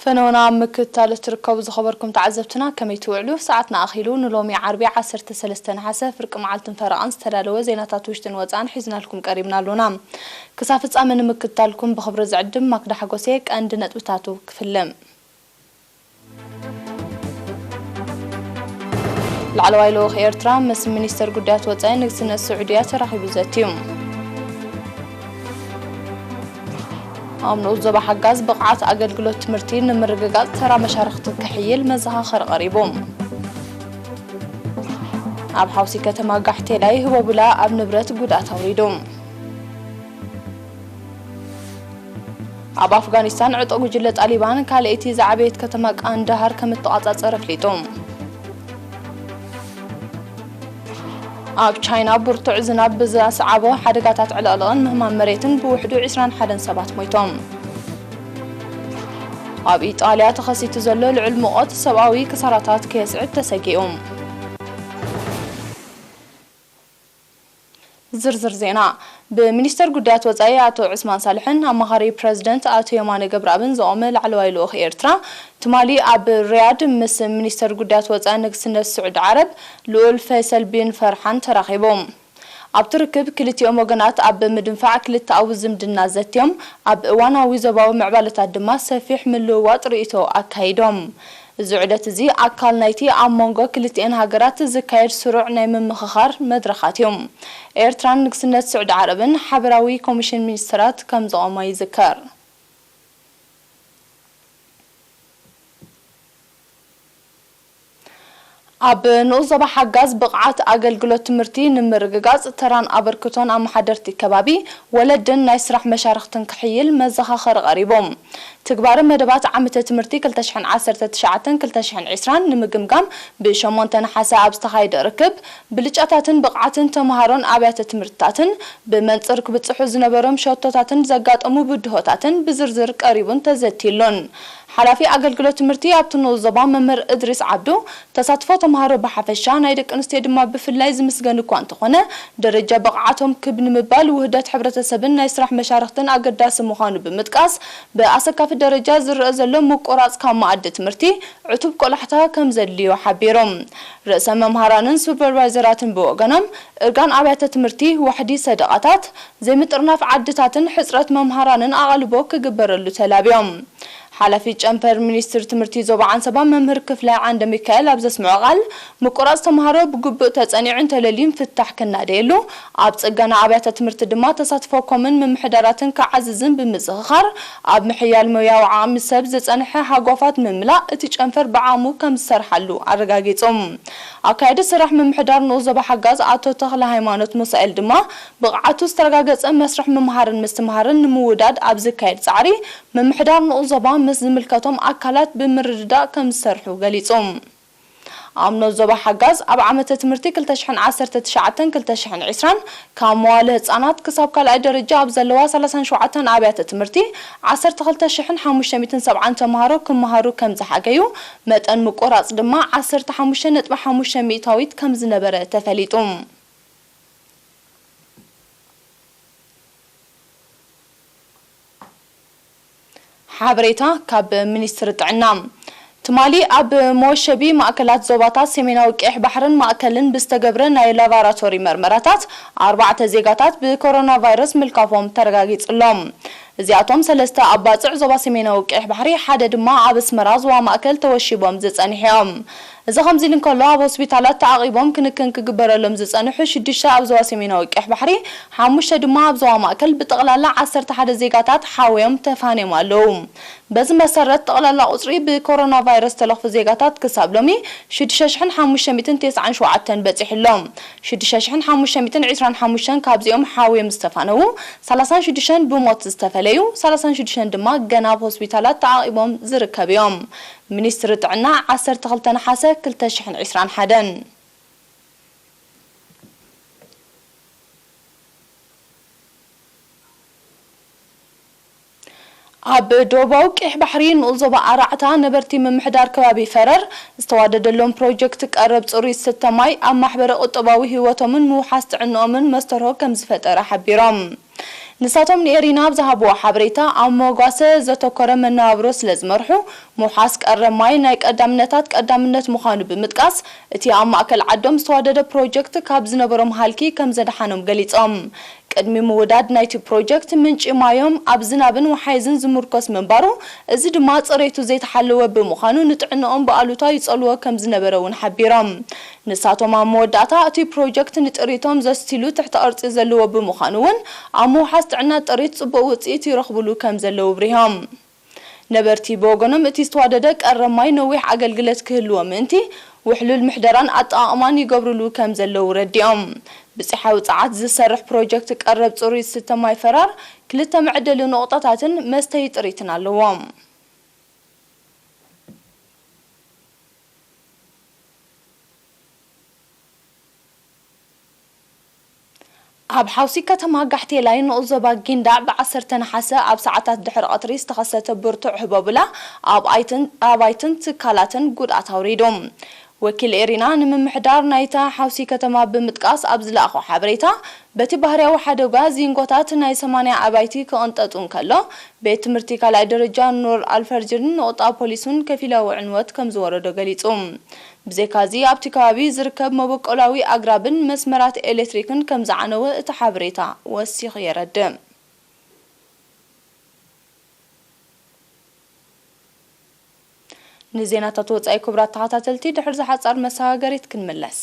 ፈነወና ኣብ ምክትታል እትርከቡ ዝኸበርኩም ተዓዘብትና ከመይ ትውዕሉ? ሰዓትና ኣኺሉ ንሎሚ ዓርቢ ዓሰርተ ሰለስተ ነሓሰ ፍርቂ መዓልትን ፈረቓን ዝተዳለወ ዜናታት ውሽጥን ወጻእን ሒዝናልኩም ቀሪብና ኣሎና። ክሳብ ፍጻመ ንምክትታልኩም ብኽብሪ ዝዕድም ማክዳ ሓጎሴ ቀንዲ ነጥብታቱ ክፍልም። ላዕለዋይ ልኡኽ ኤርትራ ምስ ሚኒስተር ጉዳያት ወጻኢ ንግስነት ስዑድያ ተራኺቡ ዘትዩ። ኣብ ንኡስ ዞባ ሓጋዝ ብቕዓት ኣገልግሎት ትምህርቲ ንምርግጋጽ ተራ መሻርኽቲ ክሕይል መዘኻኸሪ ቀሪቡ። ኣብ ሓውሲ ከተማ ጋሕቴላይ ህቦብላ ኣብ ንብረት ጉድኣት ኣውሪዱ። ኣብ ኣፍጋኒስታን ዕጡቕ ጉጅለ ጣሊባን ካልኣይቲ ዝዓበየት ከተማ ቃንዳሃር ከም እተቋጻጸረ ኣፍሊጡ። ኣብ ቻይና ብርቱዕ ዝናብ ብዘስዓቦ ሓደጋታት ዕልቕልቕን ምህማም መሬትን ብውሕዱ ዕስራን ሓደን ሰባት ሞይቶም። ኣብ ኢጣልያ ተኸሲቱ ዘሎ ልዑል ሙቐት ሰብኣዊ ክሳራታት ከየስዕብ ተሰጊኡ። ዝርዝር ዜና። ብሚኒስተር ጉዳያት ወጻኢ ኣቶ ዑስማን ሳልሕን ኣማኻሪ ፕረዚደንት ኣቶ የማነ ገብረኣብን ዝቖመ ላዕለዋይ ልኡኽ ኤርትራ፣ ትማሊ ኣብ ሪያድ ምስ ሚኒስተር ጉዳያት ወጻኢ ንግስነት ስዑዲ ዓረብ ልኡል ፈይሰል ቢን ፈርሓን ተራኺቡ። ኣብቲ ርክብ ክልቲኦም ወገናት ኣብ ምድንፋዕ ክልተኣዊ ዝምድና ዘትዮም፣ ኣብ እዋናዊ ዞባዊ ምዕባለታት ድማ ሰፊሕ ምልውዋጥ ርእይቶ ኣካይዶም። እዚ ዑደት እዚ ኣካል ናይቲ ኣብ መንጎ ክልቲኤን ሃገራት ዝካየድ ስሩዕ ናይ ምምኽኻር መድረኻት እዩ። ኤርትራን ንግስነት ስዑዲ ዓረብን ሓበራዊ ኮሚሽን ሚኒስተራት ከም ዘቖማ ይዝከር። ኣብ ንኡስ ዞባ ሓጋዝ ብቕዓት ኣገልግሎት ትምህርቲ ንምርግጋጽ ተራን ኣበርክቶን ኣመሓደርቲ ከባቢ፣ ወለድን ናይ ስራሕ መሻርኽትን ክሕይል መዘኻኸሪ ቀሪቡ። ትግባረ መደባት ዓመተ ትምህርቲ ክልተ ሽሕን ዓሰርተ ትሽዓተን ክልተ ሽሕን ዕስራን ንምግምጋም ብሸሞንተ ነሓሰ ኣብ ዝተኻየደ ርክብ፣ ብልጫታትን ብቕዓትን ተምሃሮን ኣብያተ ትምህርትታትን ብመንጽር ክብጽሑ ዝነበሮም ሸቶታትን ዘጋጠሙ ብድሆታትን ብዝርዝር ቀሪቡን ተዘትይሉን። ሓላፊ ኣገልግሎት ትምህርቲ ኣብቲ ንኡስ ዞባ መምህር እድሪስ ዓብዱ፣ ተሳትፎ ተምሃሮ ብሓፈሻ፣ ናይ ደቂ ኣንስትዮ ድማ ብፍላይ ዝምስገን እኳ እንተኾነ፣ ደረጃ ብቕዓቶም ክብ ንምባል ውህደት ሕብረተሰብን ናይ ስራሕ መሻርኽትን ኣገዳሲ ምዃኑ ብምጥቃስ፣ ብኣሰካፊ ደረጃ ዝረኣ ዘሎ ምቁራጽ ካብ መኣዲ ትምህርቲ ዕቱብ ቆላሕታ ከም ዘድልዮ ሓቢሮም። ርእሰ መምሃራንን ሱፐርቫይዘራትን ብወገኖም፣ እርጋን ኣብያተ ትምህርቲ፣ ዋሕዲ ሰደቓታት፣ ዘይምጥርናፍ ዓድታትን ሕጽረት መምሃራንን ኣቓልቦ ክግበረሉ ተላብዮም። ሓላፊ ጨንፈር ሚኒስትሪ ትምህርቲ ዞባ ዓንሰባ መምህር ክፍላይ ዓንደ ሚካኤል ኣብ ዘስምዖ ቃል፣ ምቁራጽ ተምሃሮ ብግቡእ ተጸኒዑን ተለልዩን ፍታሕ ክናደየሉ፣ ኣብ ጽገና ኣብያተ ትምህርቲ ድማ ተሳትፎ ኮምን ምምሕዳራትን ክዓዝዝን ብምዝኽኻር፣ ኣብ ምሕያል ሞያዊ ዓቕሚ ሰብ ዝጸንሐ ሃጓፋት ምምላእ እቲ ጨንፈር ብዓቕሙ ከም ዝሰርሓሉ ኣረጋጊጹ። ኣካያዲ ስራሕ ምምሕዳር ንኡስ ዞባ ሓጋዝ ኣቶ ተኽለ ሃይማኖት ሙሳኤል ድማ፣ ብቕዓቱ ዝተረጋገጸ መስርሕ ምምሃርን ምስትምሃርን ንምውዳድ ኣብ ዝካየድ ጻዕሪ፣ ምምሕዳር ንኡስ ዞባ ምስ ዝምልከቶም ኣካላት ብምርድዳእ ከም ዝሰርሑ ገሊጹ። ኣብ ንኡስ ዞባ ሓጋዝ ኣብ ዓመተ ትምህርቲ ክልተ ሽሕን ዓሰርተ ትሽዓተን ክልተ ሽሕን ዕስራን ካብ መዋለ ህጻናት ክሳብ ካልኣይ ደረጃ ኣብ ዘለዋ ሰላሳን ሸውዓተን ኣብያተ ትምህርቲ ዓሰርተ ክልተ ሽሕን ሓሙሽተ ሚእትን ሰብዓን ተምሃሮ ክመሃሩ ከም ዝሓገዩ፣ መጠን ምቁራጽ ድማ ዓሰርተ ሓሙሽተ ነጥቢ ሓሙሽተ ሚእታዊት ከም ዝነበረ ተፈሊጡ። ሓበሬታ ካብ ሚኒስትሪ ጥዕና። ትማሊ ኣብ መወሸቢ ማእከላት ዞባታት ሰሜናዊ ቀይሕ ባሕርን ማእከልን ብዝተገብረ ናይ ላቫራቶሪ መርመራታት ኣርባዕተ ዜጋታት ብኮሮና ቫይረስ ምልካፎም ተረጋጊጹ ኣሎ። እዚኣቶም ሰለስተ ኣብ ባጽዕ ዞባ ሰሜናዊ ቀይሕ ባሕሪ፣ ሓደ ድማ ኣብ ኣስመራ ዞባ ማእከል ተወሺቦም ዝጸንሑ እዮም። እዚ ከምዚ ኢሉ እንከሎ፣ ኣብ ሆስፒታላት ተዓቒቦም ክንክን ክግበረሎም ዝጸንሑ ሽዱሽተ ኣብ ዞባ ሰሜናዊ ቀይሕ ባሕሪ፣ ሓሙሽተ ድማ ኣብ ዞባ ማእከል ብጠቕላላ ዓሰርተ ሓደ ዜጋታት ሓውዮም ተፋንዮም ኣለዉ። በዚ መሰረት፣ ጠቕላላ ቁጽሪ ብኮሮና ቫይረስ ዝተለኽፉ ዜጋታት ክሳብ ሎሚ ሽዱሽተ ሽሕን ሓሙሽተ ሚእትን ተስዓን ሸውዓተን በጺሑ ኣሎ። ሽዱሽተ ሽሕን ሓሙሽተ ሚእትን ዕስራን ሓሙሽተን ካብዚኦም ሓውዮም ዝተፋነዉ፣ ሰላሳን ሽዱሽተን ብሞት ዝተፈለዩ፣ ሰላሳን ሽዱሽተን ድማ ገና ኣብ ሆስፒታላት ተዓቒቦም ዝርከቡ እዮም። ሚኒስትሪ ጥዕና፣ ዓሰርተ ክልተ ነሓሰ ክልተ ሽሕን ዕስራን ሓደን። ኣብ ደቡባዊ ቀይሕ ባሕሪ ንኡስ ዞባ ኣራዕታ ነበርቲ ምምሕዳር ከባቢ ፈረር ዝተዋደደሎም ፕሮጀክት ቀረብ ጽሩይ ዝስተ ማይ ኣብ ማሕበረ ቁጠባዊ ህይወቶምን ምውሓስ ጥዕንኦምን መስተርሆ ከም ዝፈጠረ ሓቢሮም። ንሳቶም ንኤሪና ኣብ ዝሃብዎ ሓበሬታ፣ ኣብ መጓሰ ዘተኮረ መነባብሮ ስለ ዝመርሑ፣ ምውሓስ ቀረብ ማይ ናይ ቀዳምነታት ቀዳምነት ምዃኑ ብምጥቃስ፣ እቲ ኣብ ማእከል ዓዶም ዝተዋደደ ፕሮጀክት ካብ ዝነበሮም ሃልኪ ከም ዘድሓኖም ገሊጾም። ቅድሚ ምውዳድ ናይቲ ፕሮጀክት፣ ምንጪ ማዮም ኣብ ዝናብን ወሓይዝን ዝምርኮስ ምንባሩ፣ እዚ ድማ ጽሬቱ ዘይተሓለወ ብምዃኑ፣ ንጥዕንኦም ብኣሉታ ይጸልዎ ከም ዝነበረ እውን ሓቢሮም። ንሳቶም ኣብ መወዳእታ፣ እቲ ፕሮጀክት ንጥሪቶም ዘስቲሉ ትሕተ ቅርጺ ዘለዎ ብምዃኑ እውን፣ ኣብ ምውሓስ ጥዕና ጥሪት ጽቡቕ ውጽኢት ይረኽብሉ ከም ዘለዉ ኣብሪሆም። ነበርቲ ብወገኖም፣ እቲ ዝተዋደደ ቀረብ ማይ ነዊሕ ኣገልግለት ክህልዎ ምእንቲ፣ ውሕሉል ምሕደራን ኣጠቓቕማን ይገብሩሉ ከም ዘለዉ ረዲኦም። ብጺሓዊ ጸዓት ዝሰርሕ ፕሮጀክት ቀረብ ጽሩይ ዝስተ ማይ ፈራር፣ ክልተ መዐደሊ ነቑጣታትን መስተዪ ጥሪትን ኣለዎ። ኣብ ሓውሲ ከተማ ጋሕቴላይ ንኡስ ዞባ ጊንዳዕ ብዓሰርተ ነሓሰ ኣብ ሰዓታት ድሕሪ ቀትሪ ዝተኸሰተ ብርቱዕ ህቦብላ ኣብ ኣይትን-፣ ኣባይትን ትካላትን ጉድኣት ኣውሪዱ። ወኪል ኤሪና ንምምሕዳር ናይታ ሓውሲ ከተማ ብምጥቃስ ኣብ ዝለኣኾ ሓበሬታ፣ በቲ ባህርያዊ ሓደጋ ዚንጎታት ናይ ሰማንያ ኣባይቲ ክቕንጠጡ እንከሎ፣ ቤት ትምህርቲ ካልኣይ ደረጃ ኑር ኣልፈርጅን ንቑጣ ፖሊሱን ከፊላዊ ዕንወት ከም ዝወረዶ ገሊጹ። ብዘይካዚ፣ ኣብቲ ከባቢ ዝርከብ መበቆላዊ ኣግራብን መስመራት ኤሌክትሪክን ከም ዝዓነወ እቲ ሓበሬታ ወሲኹ የረድእ። ንዜናታት ወጻኢ፣ ክቡራት ተኸታተልቲ፣ ድሕሪ ዝሓጻር መሰጋገሪት ክንምለስ።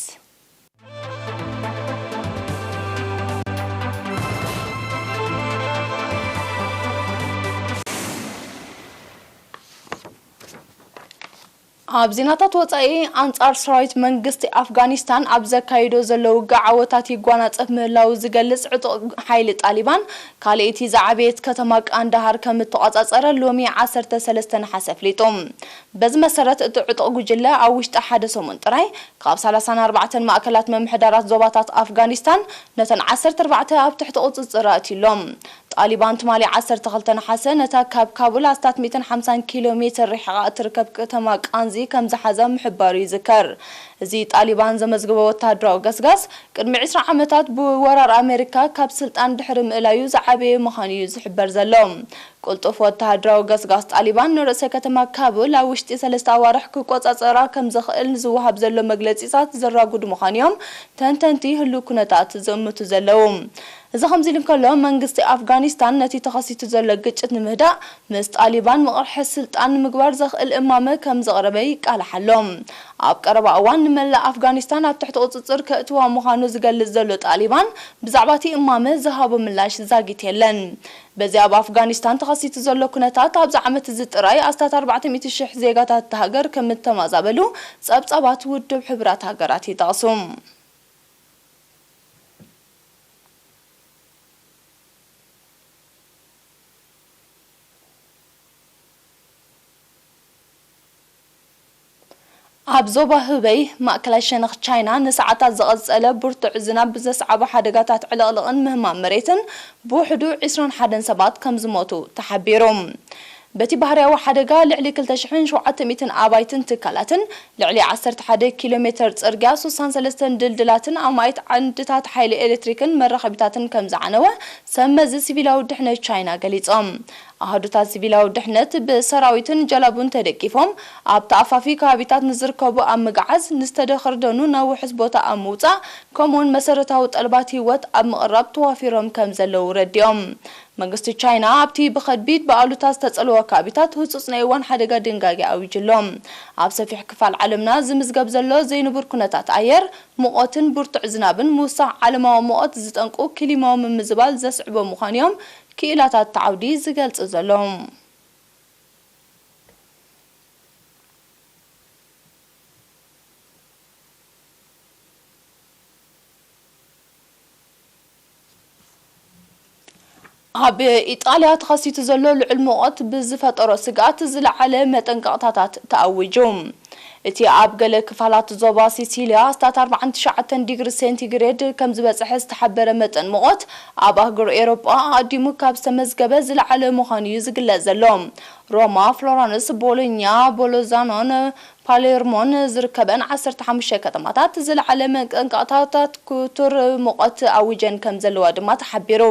ኣብ ዜናታት ወጻኢ፣ ኣንጻር ሰራዊት መንግስቲ ኣፍጋኒስታን ኣብ ዘካይዶ ዘሎ ውግእ ዓወታት ይጓናጸፍ ምህላዉ ዝገልጽ ዕጡቕ ሓይሊ ጣሊባን፣ ካልኣይቲ ዝዓበየት ከተማ ቃንዳሃር ከም እተቖጻጸረ ሎሚ ዓሰርተ ሰለስተ ነሓሰ ኣፍሊጡ። በዚ መሰረት፣ እቲ ዕጡቕ ጉጅለ ኣብ ውሽጢ ሓደ ሰሙን ጥራይ ካብ ሰላሳን ኣርባዕተን ማእከላት ምምሕዳራት ዞባታት ኣፍጋኒስታን ነተን ዓሰርተ ኣርባዕተ ኣብ ትሕቲ ቁጽጽር ኣእትዩ ኣሎ። ጣሊባን ትማሊ ዓሰርተ ክልተ ነሓሰ ነታ ካብ ካቡል ኣስታት ሚእትን ሓምሳን ኪሎ ሜትር ርሒቓ እትርከብ ከተማ ቃንዚ ከም ዝሓዛ ምሕባሩ ይዝከር። እዚ ጣሊባን ዘመዝገቦ ወተሃደራዊ ገስጋስ፣ ቅድሚ ዕስራ ዓመታት ብወራር ኣመሪካ ካብ ስልጣን ድሕሪ ምእላዩ ዝዓበየ ምዃኑ እዩ ዝሕበር ዘሎ። ቅልጡፍ ወተሃደራዊ ገስጋስ ጣሊባን ንርእሰ ከተማ ካቡል ኣብ ውሽጢ ሰለስተ ኣዋርሕ ክቆጻጸራ ከም ዝኽእል ንዝወሃብ ዘሎ መግለጺታት ዘራጉድ ምዃኑ እዮም ተንተንቲ ህሉው ኩነታት ዝእምቱ ዘለዉ። እዚ ከምዚ ኢሉ እንከሎ፣ መንግስቲ ኣፍጋኒስታን ነቲ ተኸሲቱ ዘሎ ግጭት ንምህዳእ ምስ ጣሊባን ምቕርሐ ስልጣን ንምግባር ዘኽእል እማመ ከም ዘቕረበ ይቃላሕ ኣሎ። ኣብ ቀረባ እዋን ንመላእ ኣፍጋኒስታን ኣብ ትሕቲ ቁጽጽር ከእትዋ ምዃኑ ዝገልጽ ዘሎ ጣሊባን፣ ብዛዕባ እቲ እማመ ዝሃቦ ምላሽ ዛጊት የለን። በዚ ኣብ ኣፍጋኒስታን ተኸሲቱ ዘሎ ኩነታት፣ ኣብዚ ዓመት እዚ ጥራይ ኣስታት ኣርባዕተ ሚእቲ ሽሕ ዜጋታት እታ ሃገር ከም እተማዛበሉ ጸብጻባት ውድብ ሕቡራት ሃገራት ይጠቕሱ። ኣብ ዞባ ህበይ ማእከላይ ሸነኽ ቻይና ንሰዓታት ዝቐጸለ ብርቱዕ ዝናብ ብዘስዓቦ ሓደጋታት ዕልቕልቕን ምህማም መሬትን ብውሕዱ ዕስራን ሓደን ሰባት ከም ዝሞቱ ተሓቢሩ። በቲ ባህርያዊ ሓደጋ ልዕሊ ክልተ ሽሕን ሸውዓተ ሚእትን ኣባይትን ትካላትን ልዕሊ ዓሰርተ ሓደ ኪሎ ሜተር ጽርግያ፣ ሱሳን ሰለስተን ድልድላትን ኣማኢት ዓንድታት ሓይሊ ኤሌክትሪክን መራኸቢታትን ከም ዝዓነወ ሰብ መዚ ሲቪላዊ ድሕነት ቻይና ገሊጾም። ኣሃዱታት ሲቪላዊ ድሕነት ብሰራዊትን ጀላቡን ተደጊፎም ኣብ ተኣፋፊ ከባቢታት ንዝርከቡ ኣብ ምግዓዝ፣ ንዝተደኸርደኑ ናብ ውሑስ ቦታ ኣብ ምውጻእ፣ ከምኡውን መሰረታዊ ጠለባት ህይወት ኣብ ምቕራብ ተዋፊሮም ከም ዘለዉ ረዲኦም። መንግስቲ ቻይና ኣብቲ ብኸቢድ ብኣሉታ ዝተጸልወ ከባቢታት ህጹጽ ናይ እዋን ሓደጋ ድንጋጌ ኣዊጁ ኣሎ። ኣብ ሰፊሕ ክፋል ዓለምና ዝምዝገብ ዘሎ ዘይንቡር ኩነታት ኣየር፣ ሙቐትን ብርቱዕ ዝናብን ምውሳኽ ዓለማዊ ሙቐት ዝጠንቁ ክሊማዊ ምምዝባል ዘስዕቦ ምዃኑ እዮም ክኢላታት እቲ ዓውዲ ዝገልጹ ዘለዉ። ኣብ ኢጣልያ ተኸሲቱ ዘሎ ልዑል ሙቐት ብዝፈጠሮ ስግኣት ዝለዓለ መጠንቀቕታታት ተኣዊጁ። እቲ ኣብ ገለ ክፋላት ዞባ ሲሲልያ ኣስታት ኣርባዓን ትሽዓተን ዲግሪ ሴንቲግሬድ ከም ዝበጽሐ ዝተሓበረ መጠን ሙቐት፣ ኣብ ኣህጉር ኤውሮጳ ኣቐዲሙ ካብ ዝተመዝገበ ዝለዓለ ምዃኑ እዩ ዝግለጽ ዘሎ። ሮማ፣ ፍሎረንስ፣ ቦሎኛ፣ ቦሎዛኖን ፓሌርሞን ዝርከበን ዓሰርተ ሓሙሽተ ከተማታት ዝለዓለ መጠንቀቕታታት ክቱር ሙቐት ኣዊጀን ከም ዘለዋ ድማ ተሓቢሩ።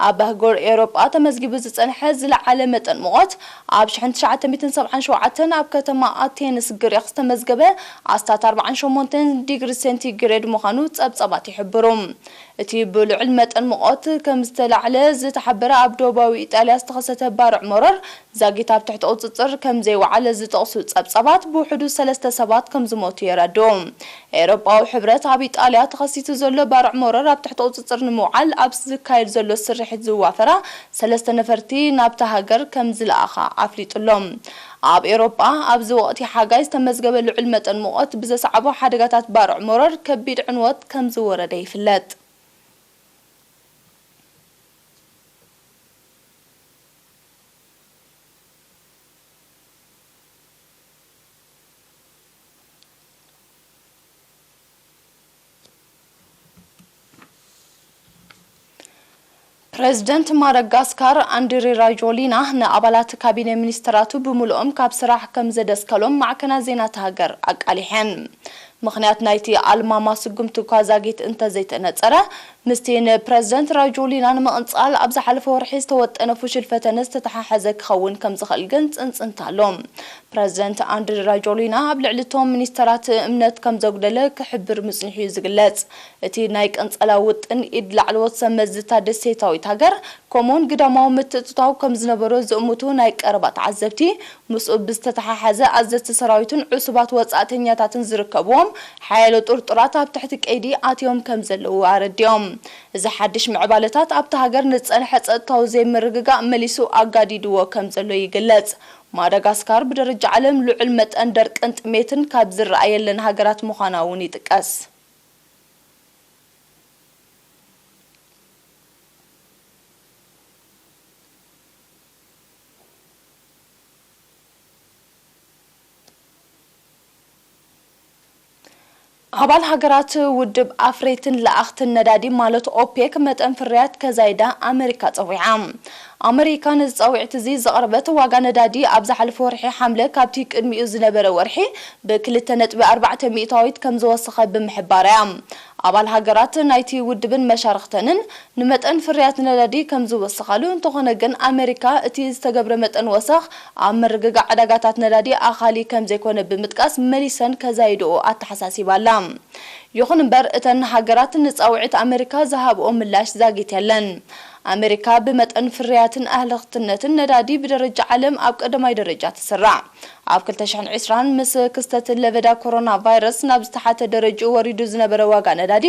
ኣብ ኣህጉር ኤውሮጳ ተመዝጊቡ ዝጸንሐ ዝለዓለ መጠን ሙቐት፣ ኣብ ሽሕን ትሽዓተ ሚእትን ሰብዓን ሸውዓተን ኣብ ከተማ ኣቴንስ ግሪክ ዝተመዝገበ ኣስታት ኣርባዓን ሸሞንተን ዲግሪ ሴንቲግሬድ ምዃኑ ጸብጻባት ይሕብሩ። እቲ ብልዑል መጠን ሙቐት ከም ዝተላዕለ ዝተሓበረ ኣብ ደቡባዊ ኢጣልያ ዝተኸሰተ ባርዕ መሮር ዛጊት ኣብ ትሕቲ ቁጽጽር ከም ዘይወዓለ ዝጠቕሱ ጸብጻባት፣ ብውሕዱ ሰለስተ ሰባት ከም ዝሞቱ የረድኡ። ኤውሮጳዊ ሕብረት ኣብ ኢጣልያ ተኸሲቱ ዘሎ ባርዕ መሮር ኣብ ትሕቲ ቁጽጽር ንምውዓል ኣብ ዝካየድ ዘሎ ስርሒት ዝዋፈራ ሰለስተ ነፈርቲ ናብታ ሃገር ከም ዝለኣኻ ኣፍሊጡ ኣሎ። ኣብ ኤውሮጳ ኣብዚ ወቕቲ ሓጋይ ዝተመዝገበ ልዑል መጠን ሙቐት ብዘስዓቦ ሓደጋታት ባርዕ መሮር ከቢድ ዕንወት ከም ዝወረደ ይፍለጥ። ፕረዚደንት ማዳጋስካር ኣንድሪ ራጆሊና ንኣባላት ካቢነ ሚኒስተራቱ ብምሉኦም ካብ ስራሕ ከም ዘደስከሎም ማዕከናት ዜና እታ ሃገር ኣቃሊሐን። ምኽንያት ናይቲ ኣልማማ ስጉምቲ እኳ ዛጊት እንተዘይተነጸረ፣ ምስቲ ንፕረዚደንት ራጆሊና ንምቕንጻል ኣብ ዝሓለፈ ወርሒ ዝተወጠነ ፍሹል ፈተነ ዝተተሓሓዘ ክኸውን ከም ዝኽእል ግን ጽንጽንታ ኣሎ። ፕረዚደንት ኣንድሪ ራጆሊና ኣብ ልዕሊ እቶም ሚኒስተራት እምነት ከም ዘጉደለ ክሕብር ምጽንሑ እዩ ዝግለጽ። እቲ ናይ ቅንጸላ ውጥን ኢድ ላዕለዎት ሰብ መዚ እታ ደሴታዊት ሃገር፣ ከምኡውን ግዳማዊ ምትእትታው ከም ዝነበሮ ዝእምቱ ናይ ቀረባ ተዓዘብቲ፣ ምስኡ ብዝተተሓሓዘ ኣዘዝቲ ሰራዊትን ዕሱባት ወጻእተኛታትን ዝርከብዎም ሓያሎ ጥርጡራት ኣብ ትሕቲ ቀይዲ ኣትዮም ከም ዘለዉ ኣረዲኦም። እዚ ሓድሽ ምዕባለታት ኣብታ ሃገር ንዝጸንሐ ጸጥታዊ ዘይምርግጋእ መሊሱ ኣጋዲድዎ ከም ዘሎ ይግለጽ። ማዳጋስካር ብደረጃ ዓለም ልዑል መጠን ደርቅን ጥሜትን ካብ ዝረኣየለን ሃገራት ምዃና እውን ይጥቀስ። ኣባል ሃገራት ውድብ ኣፍረይትን ለኣኽትን ነዳዲ ማለት ኦፔክ መጠን ፍርያት ከዛይዳ ኣመሪካ ጸዊዓ። ኣመሪካ ነዚ ጻውዒት እዚ ዘቕረበት ዋጋ ነዳዲ ኣብ ዝሓለፈ ወርሒ ሓምለ ካብቲ ቅድሚኡ ዝነበረ ወርሒ ብክልተ ነጥቢ ኣርባዕተ ሚእታዊት ከም ዝወሰኸ ብምሕባር እያ። ኣባል ሃገራት ናይቲ ውድብን መሻርኽተንን ንመጠን ፍርያት ነዳዲ ከም ዝወሰኻሉ፣ እንተኾነ ግን ኣመሪካ እቲ ዝተገብረ መጠን ወሰኽ ኣብ ምርግጋእ ዕዳጋታት ነዳዲ ኣኻሊ ከም ዘይኮነ ብምጥቃስ መሊሰን ከዛይድኦ ኣተሓሳሲባ ኣላ። ይኹን እምበር እተን ሃገራት ንጻውዒት ኣመሪካ ዝሃብኦ ምላሽ ዛጊት የለን። ኣመሪካ ብመጠን ፍርያትን ኣህለኽትነትን ነዳዲ ብደረጃ ዓለም ኣብ ቀዳማይ ደረጃ ትስራዕ። ኣብ ክልተ ሽሕን ዕስራን ምስ ክስተት ለበዳ ኮሮና ቫይረስ ናብ ዝተሓተ ደረጃኡ ወሪዱ ዝነበረ ዋጋ ነዳዲ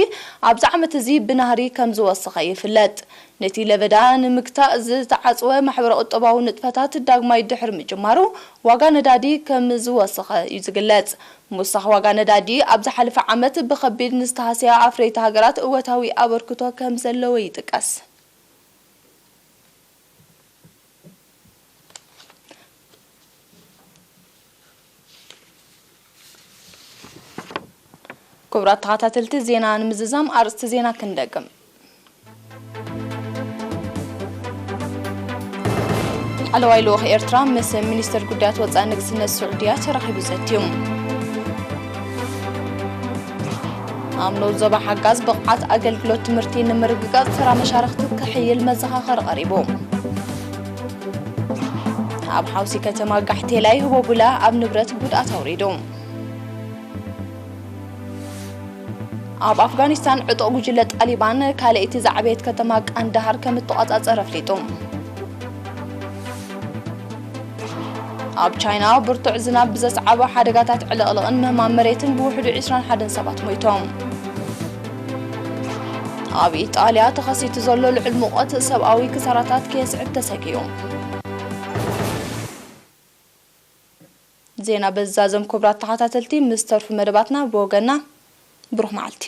ኣብዚ ዓመት እዚ ብናህሪ ከም ዝወሰኸ ይፍለጥ። ነቲ ለበዳ ንምግታእ ዝተዓጽወ ማሕበረ ቁጠባዊ ንጥፈታት ዳግማይ ድሕሪ ምጅማሩ ዋጋ ነዳዲ ከም ዝወሰኸ እዩ ዝግለጽ። ምውሳኽ ዋጋ ነዳዲ ኣብ ዝሓለፈ ዓመት ብኸቢድ ንዝተሃስያ ኣፍረይቲ ሃገራት እወታዊ ኣበርክቶ ከም ዘለዎ ይጥቀስ። ክቡራት ተኸታተልቲ ዜና ንምዝዛም ኣርእስቲ ዜና ክንደግም። ላዕለዋይ ልኡኽ ኤርትራ ምስ ሚኒስትር ጉዳያት ወጻኢ ንግስነት ስዑድያ ተራኺቡ ዘትዩ። ኣብ ንኡስ ዞባ ሓጋዝ ብቕዓት ኣገልግሎት ትምህርቲ ንምርግጋጽ ተራ መሻርኽቲ ክሕይል መዘኻኸሪ ቀሪቡ። ኣብ ሓውሲ ከተማ ጋሕቴላይ ህቦቡላ ኣብ ንብረት ጉድኣት ኣውሪዱ። ኣብ ኣፍጋኒስታን ዕጡቕ ጉጅለ ጣሊባን ካልኣይቲ ዝዓበየት ከተማ ቃንዳሃር ከም እተቖጻጸረ ኣፍሊጡ። ኣብ ቻይና ብርቱዕ ዝናብ ብዘስዓቦ ሓደጋታት ዕልቕልቕን ምህማም መሬትን ብውሕዱ ዕስራን ሓደን ሰባት ሞይቶም። ኣብ ኢጣልያ ተኸሲቱ ዘሎ ልዑል ሙቐት ሰብኣዊ ክሳራታት ከየስዕብ ተሰጊኡ። ዜና በዚ ዛዘም። ክቡራት ተኸታተልቲ፣ ምስ ተርፉ መደባትና ብወገና ብሩኽ መዓልቲ።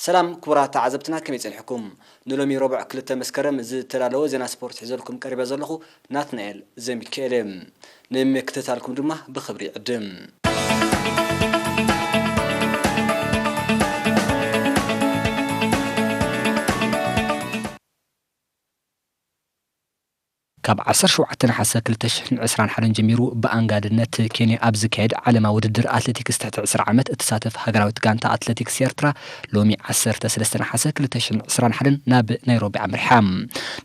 ሰላም ክቡራት ተዓዘብትና፣ ከመይ ጸኒሕኩም? ንሎሚ ረቡዕ ክልተ መስከረም ዝተዳለወ ዜና ስፖርት ሒዘልኩም ቀሪበ ዘለኹ ናትናኤል ዘሚካኤል እየ። ንምክትታልኩም ድማ ብኽብሪ ይዕድም። ካብ ዓሰርተ ሸውዓተ ነሓሰ ክልተ ሽሕን ዕስራን ሓደን ጀሚሩ ብኣንጋድነት ኬንያ ኣብ ዝካየድ ዓለማዊ ውድድር ኣትሌቲክስ ትሕቲ ዕስራ ዓመት እትሳተፍ ሃገራዊት ጋንታ ኣትሌቲክስ ኤርትራ ሎሚ ዓሰርተ ሰለስተ ነሓሰ ክልተ ሽሕን ዕስራን ሓደን ናብ ናይሮቢ ኣምሪሓ።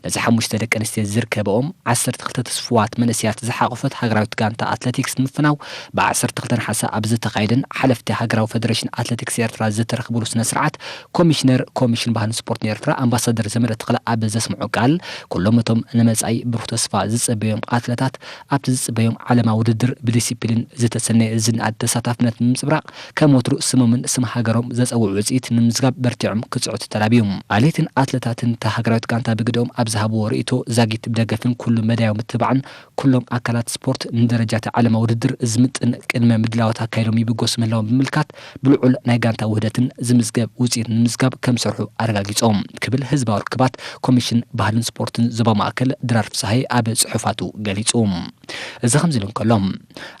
ነዚ ሓሙሽተ ደቂ ኣንስትዮ ዝርከበኦም ዓሰርተ ክልተ ትስፉዋት መንእሰያት ዝሓቖፈት ሃገራዊት ጋንታ ኣትሌቲክስ ንምፍናው ብ ዓሰርተ ክልተ ነሓሰ ኣብ ዝተኻየደን ሓለፍቲ ሃገራዊ ፈደሬሽን ኣትሌቲክስ ኤርትራ ዝተረኽብሉ ስነ ስርዓት ኮሚሽነር ኮሚሽን ባህልን ስፖርትን ኤርትራ ኣምባሳደር ዘመደ ተኽለ ኣብ ዘስምዖ ቃል፣ ኩሎም እቶም ንመጻኢ ብሩህ ተስፋ ዝጽበዮም ኣትለታት ኣብቲ ዝጽበዮም ዓለማዊ ውድድር ብዲሲፕሊን ዝተሰነየ ዝነኣድ ተሳታፍነት ንምንጽብራቕ ከም ወትሩ ስሞምን ስም ሃገሮም ዘጸውዑ ውጽኢት ንምምዝጋብ በርቲዖም ክጽዕቱ ተላብዩ። ኣትሌትን ኣትለታትን እታ ሃገራዊት ጋንታ ብግደኦም ኣብ ዝሃብዎ ርእይቶ ዛጊት ብደገፍን ኩሉ መዳያዊ ምትብባዕን ኩሎም ኣካላት ስፖርት ንደረጃ እቲ ዓለማዊ ውድድር ዝምጥን ቅድመ ምድላዋት ኣካይዶም ይብገሱ ምህላዎም ብምምልካት ብልዑል ናይ ጋንታ ውህደትን ዝምዝገብ ውጽኢት ንምምዝጋብ ከም ዝሰርሑ ኣረጋጊጾም ክብል ህዝባዊ ርክባት ኮሚሽን ባህልን ስፖርትን ዞባ ማእከል ድራር ፍስሃየ ኣብ ጽሑፋቱ ገሊጹ። እዚ ከምዚ ኢሉ እንከሎ፣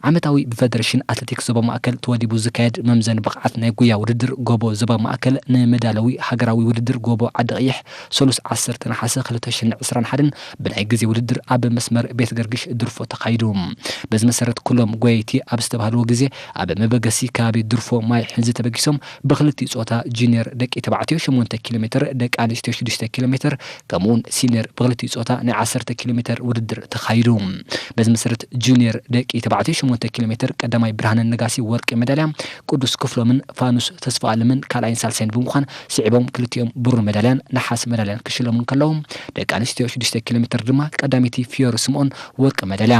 ዓመታዊ ብፈደሬሽን ኣትሌቲክስ ዞባ ማእከል ተወዲቡ ዝካየድ መምዘኒ ብቕዓት ናይ ጉያ ውድድር ጎቦ ዞባ ማእከል ንመዳለዊ ሃገራዊ ውድድር ጎቦ ዓዲ ቀይሕ ሰሉስ ዓሰርተ ነሓሰ ክልተ ሽሕን ዕስራን ሓደን ብናይ ግዜ ውድድር ኣብ መስመር ቤት ገርግሽ ድርፎ ተኻይዱ። በዚ መሰረት ኩሎም ጎየይቲ ኣብ ዝተባህልዎ ግዜ ኣብ መበገሲ ከባቢ ድርፎ ማይ ሕንዚ ተበጊሶም ብክልቲኡ ጾታ ጁኒየር ደቂ ተባዕትዮ ሸሞንተ ኪሎ ሜትር፣ ደቂ ኣንስትዮ ሽዱሽተ ኪሎ ሜትር፣ ከምኡውን ሲኒየር ብክልቲኡ ጾታ ናይ ዓሰርተ ኪሎ ሜትር ውድድር ተኻይዱ። በዚ መሰረት ጁኒየር ደቂ ተባዕትዮ ሸሞንተ ኪሎ ሜትር ቀዳማይ ብርሃነ ነጋሲ ወርቂ ሜዳልያ፣ ቅዱስ ክፍሎምን ፋኑስ ተስፋኣለምን ካልኣይን ሳልሳይን ብምዃን ስዒቦም ክልቲኦም ብሩር ሜዳልያን ነሓስ ሜዳልያን ክሽለሙ እንከለዉ፣ ደቂ ኣንስትዮ ሽዱሽተ ኪሎ ሜትር ድማ ቀዳመይቲ ፊዮሪ ስምኦን ወርቂ ሜዳልያ፣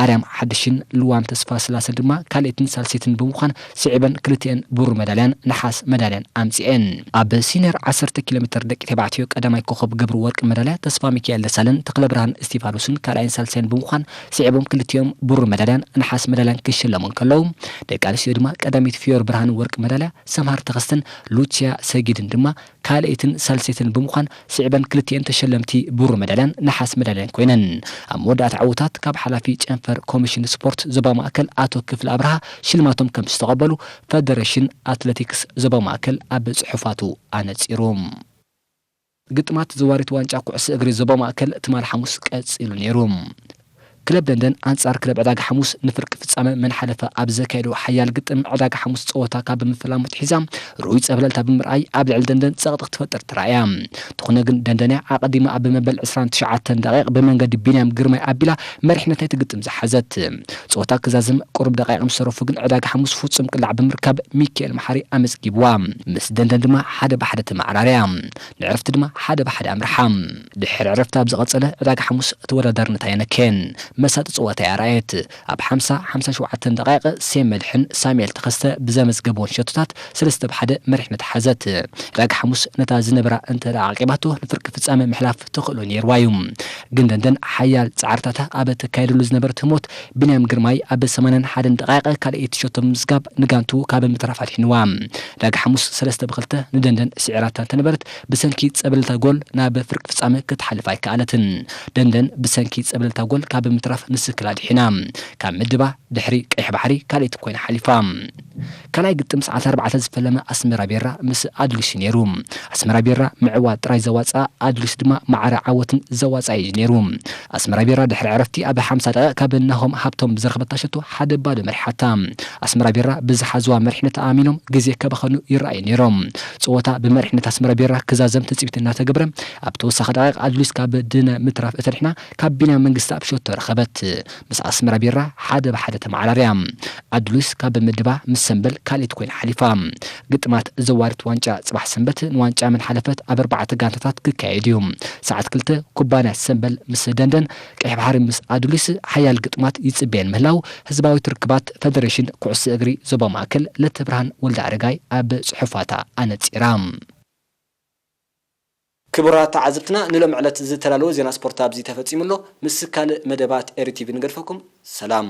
ኣርያም ሓድሽን ልዋም ተስፋ ስላሰን ድማ ካልኣይትን ሳልሰይትን ብምዃን ስዒበን ክልቲኤን ብሩር ሜዳልያን ነሓስ ሜዳልያን ኣምጺኤን። ኣብ ሲኒየር ዓሰርተ ኪሎ ሜትር ደቂ ተባዕትዮ ቀዳማይ ኮኸብ ገብሩ ወርቂ ሜዳልያ፣ ተስፋ ሚካኤል ደሳለን ተኽለ ብርሃን እስቲፋኖስን ካልኣይን ሳልሳይን ብምዃን ስዒቦም ክልቲኦም ብሩር ሜዳልያን ነሓስ ሜዳልያን ክሽለሙ እንከለዉ፣ ደቂ ኣንስትዮ ድማ ቀዳመይቲ ፊዮሪ ብርሃን ወርቂ ሜዳልያ፣ ሰምሃር ተኸስተን ሉቺያ ሰጊድን ድማ ካልኣይትን ሳልሰይትን ብምዃን ስዒበን ክልቲኤን ተሸለምቲ ብሩር ሜዳልያን ነሓስ ሜዳልያን ኮይነን። ኣብ መወዳእታ ዕውታት ካብ ሓላፊ ጨንፈር ኮሚሽን ስፖርት ዞባ ማእከል ኣቶ ክፍለ ኣብርሃ ሽልማቶም ከም ዝተቐበሉ ፈደሬሽን ኣትሌቲክስ ዞባ ማእከል ኣብ ጽሑፋቱ ኣነጺሩ። ግጥማት ዘዋሪት ዋንጫ ኩዕሶ እግሪ ዞባ ማእከል ትማል ሓሙስ ቀጺሉ ነይሩ። ክለብ ደንደን ኣንጻር ክለብ ዕዳጋ ሓሙስ ንፍርቂ ፍጻመ መን ሓለፈ ኣብ ዘካየዶ ሓያል ግጥም ዕዳጋ ሓሙስ ጸወታ ካብ ምፍላሙ ኣትሒዛ ርኡይ ጸብለልታ ብምርኣይ ኣብ ልዕሊ ደንደን ጸቕጢ ክትፈጥር ተራእያ። እንተኾነ ግን ደንደን እያ ኣቐዲማ ኣብ መበል ዕስራን ትሽዓተን ደቂቕ ብመንገዲ ቢንያም ግርማይ ኣቢላ መሪሕነት ናይቲ ግጥም ዝሓዘት። ጸወታ ክዛዝም ቁሩብ ደቂቕ ምስ ተረፉ ግን ዕዳጋ ሓሙስ ፍጹም ቅላዕ ብምርካብ ሚካኤል መሓሪ ኣመዝጊብዋ። ምስ ደንደን ድማ ሓደ ብሓደ ተመዓራርያ። ንዕረፍቲ ድማ ሓደ ብሓደ ኣምርሓ። ድሕሪ ዕረፍቲ ኣብ ዝቐጸለ ዕዳጋ ሓሙስ ተወዳዳርነት ኣየነከየን። መሳጢ ጸወታ እያ ኣርኣየት። ኣብ ሓምሳ፣ ሓምሳ ሸውዓተን ደቂቕ ሴም መድሕን ሳሙኤል ተኸስተ ብዘመዝገብዎን ሸቶታት ሰለስተ ብሓደ መሪሕነት ሓዘት። ዕዳጋ ሓሙስ ነታ ዝነበራ እንተ ደኣ ዓቂባቶ ንፍርቂ ፍጻመ ምሕላፍ ተኽእሎ ነይርዋ እዩ። ግን ደንደን ሓያል ጻዕርታታ ኣብ እተካየደሉ ዝነበረት ህሞት ቢንያም ግርማይ ኣብ ሰማንያን ሓደን ደቂቕ ካልኣይቲ ሸቶ ብምዝጋብ ንጋንቱ ካብ ምትራፍ ኣድሒንዋ። ዕዳጋ ሓሙስ ሰለስተ ብክልተ ንደንደን ስዒራታ እንተነበረት ብሰንኪ ጸብለልታ ጎል ናብ ፍርቂ ፍጻመ ክትሓልፍ ኣይከኣለትን። ደንደን ብሰንኪ ጸብለልታ ጎል ካብ ምትራፍ ንስክላ ኣድሒና ካብ ምድባ ድሕሪ ቀይሕ ባሕሪ ካልኣይቲ ኮይና ሓሊፋ። ካልኣይ ግጥም ሰዓት ኣርባዕተ ዝፈለመ ኣስመራ ቢራ ምስ ኣድሊስ እዩ ነይሩ። ኣስመራ ቢራ ምዕዋት ጥራይ ዘዋፅኣ ኣድሊስ ድማ ማዕረ ዓወትን ዘዋፅኣ እዩ ነይሩ። ኣስመራ ቢራ ድሕሪ ዕረፍቲ ኣብ ሓምሳ ደቂቕ ካብ ናሆም ሃብቶም ብዝረኸበታ ሸቶ ሓደ ባዶ መሪሓታ። ኣስመራ ቢራ ብዝሓዝዋ መሪሕነት ተኣሚኖም ግዜ ከባኸኑ ይረኣዩ ነይሮም። ፀወታ ብመሪሕነት ኣስመራ ቢራ ክዛዘም ትፅቢት እናተገብረ ኣብ ተወሳኺ ደቂቕ ኣድሊስ ካብ ድነ ምትራፍ እተድሕና ካብ ቢንያም መንግስቲ ኣብ ሸቶ ረኸበት። ምስ ኣስመራ ቢራ ሓደ ብሓደ ተመዓራርያ። ኣድሉስ ካብ ምድባ ምስ ሰምበል ካልኣይቲ ኮይና ሓሊፋ። ግጥማት ዘዋሪት ዋንጫ ጽባሕ ሰንበት ንዋንጫ መን ሓለፈት ኣብ ኣርባዕተ ጋንታታት ክካየድ እዩ። ሰዓት ክልተ ኩባንያ ሰምበል ምስ ደንደን፣ ቀይሕ ባሕሪ ምስ ኣድሉስ ሓያል ግጥማት ይጽበየን ምህላው ህዝባዊት ርክባት ፈደሬሽን ኩዕሶ እግሪ ዞባ ማእከል ለተብርሃን ወልደ ኣረጋይ ኣብ ጽሑፋታ ኣነጺራ። ክቡራት ተዓዘብትና፣ ንሎም ዕለት ዝተዳለወ ዜና ስፖርት ኣብዚ ተፈጺሙ ኣሎ። ምስ ካልእ መደባት ኤሪ ቲቪ ንገድፈኩም። ሰላም።